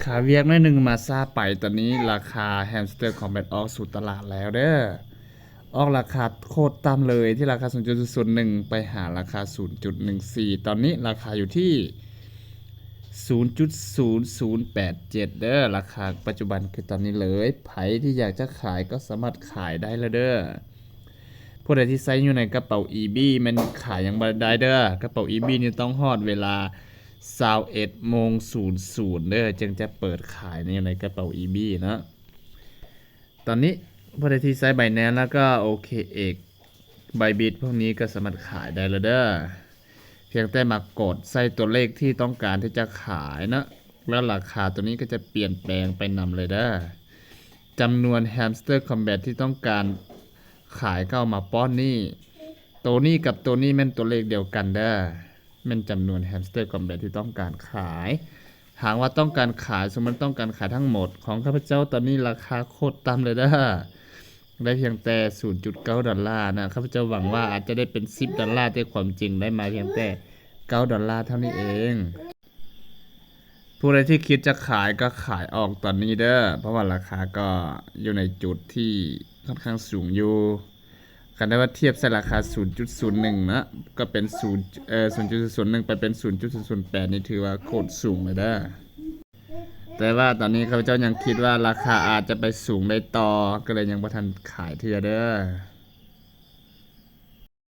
ຂາວຽກໜ້ອຍໜຶ່ງມາຊ້າໄປ. ຕອນນີ້ລາຄາ Hamster Kombat ອອກສູ່ຕະຫຼາດແລ້ວເດີ້. ອອກລາຄາໂຄດຕ່ຳເລີຍ ທີ່ລາຄາ ສູນຈຸດສູນໜຶ່ງ ໄປຫາລາຄາ ສູນຈຸດໜຶ່ງສີ່. ຕອນນີ້ລາຄາຢູ່ທີ່ ສູນຈຸດສູນສູນແປດເຈັດ ເດີ້. ລາຄາປັດຈຸບັນຄືຕອນນີ້ເລີຍ. ໃຜທີ່ຢາກຈະຂາຍກໍສາມາດຂາຍໄດ້ແລ້ວເດີ້. ຜູ້ໃດທີ່ໃຊ້ຢູ່ໃນກະເປົາ EB ແມ່ນຂາຍຍັງບໍ່ໄດ້ເດີ້. ກະເປົາ EB ນີ້ຕ້ອງຮອດເວລາ ຊາວເອັດໂມງສູນສູນເດີ້ ຈຶ່ງຈະເປີດຂາຍໃນ ໃນກະເປົາ EB ເນາະ. ຕອນນີ້ຜູ້ໃດທີ່ໃຊ້ Binance ແລ້ວກໍ OKX Bybit ພວກນີ້ກໍສາມາດຂາຍໄດ້ແລ້ວເດີ້. ພຽງແຕ່ມາກົດໃສ່ຕົວເລກທີ່ຕ້ອງການທີ່ຈະຂາຍເນາະ ແລ້ວລາຄາຕົວນີ້ກໍຈະປ່ຽນແປງໄປນຳເລີຍເດີ້. ຈຳນວນ Hamster Kombat ທີ່ຕ້ອງການຂາຍກໍເອົາມາປ້ອນນີ້. ໂຕນີ້ກັບໂຕນີ້ແມ່ນຕົວເລກດຽວກັນເດີ້. ແມ່ນຈຳນວນ Hamster Kombat ທີ່ຕ້ອງການຂາຍ. ຫາກວ່າຕ້ອງການຂາຍ, ສົມມຸດຕ້ອງການຂາຍທັງໝົດ, ຂອງຂ້າພະເຈົ້າຕອນນີ້ລາຄາໂຄດຕ່ຳເລີຍເດີ້. ໄດ້ພຽງແຕ່ ສູນຈຸດເກົ້າ ດອນລານະ. ຂ້າພະເຈົ້າຫວັງວ່າອາດຈະໄດ້ເປັນ ສິບ ດອນລາ, ແຕ່ຄວາມຈິງໄດ້ມາພຽງແຕ່ ເກົ້າ ດອນລາເທົ່ານີ້ເອງ. ຜູ້ໃດທີ່ຄິດຈະຂາຍກໍຂາຍອອກຕອນນີ້ເດີ້, ເພາະວ່າລາຄາກໍຢູ່ໃນຈຸດທີ່ຄ່ອນຂ້າງສູງຢູ່. ຄັນໄດ້ວ່າທຽບໃສ່ລາຄາ ສູນຈຸດສູນໜຶ່ງ ນະ, ກໍເປັນ ສູນ ເອີ ສູນຈຸດສູນໜຶ່ງ ໄປເປັນ ສູນຈຸດສູນສູນແປດ ນີ້ຖືວ່າໂຄດສູງເລີຍເດີ້. ແຕ່ວ່າຕອນນີ້ຂ້າພະເຈົ້າຍັງຄິດວ່າລາຄາອາດຈະໄປສູງໄດ້ຕໍ່, ກໍເລີຍຍັງບໍ່ທັນຂາຍເທື່ອເດີ້.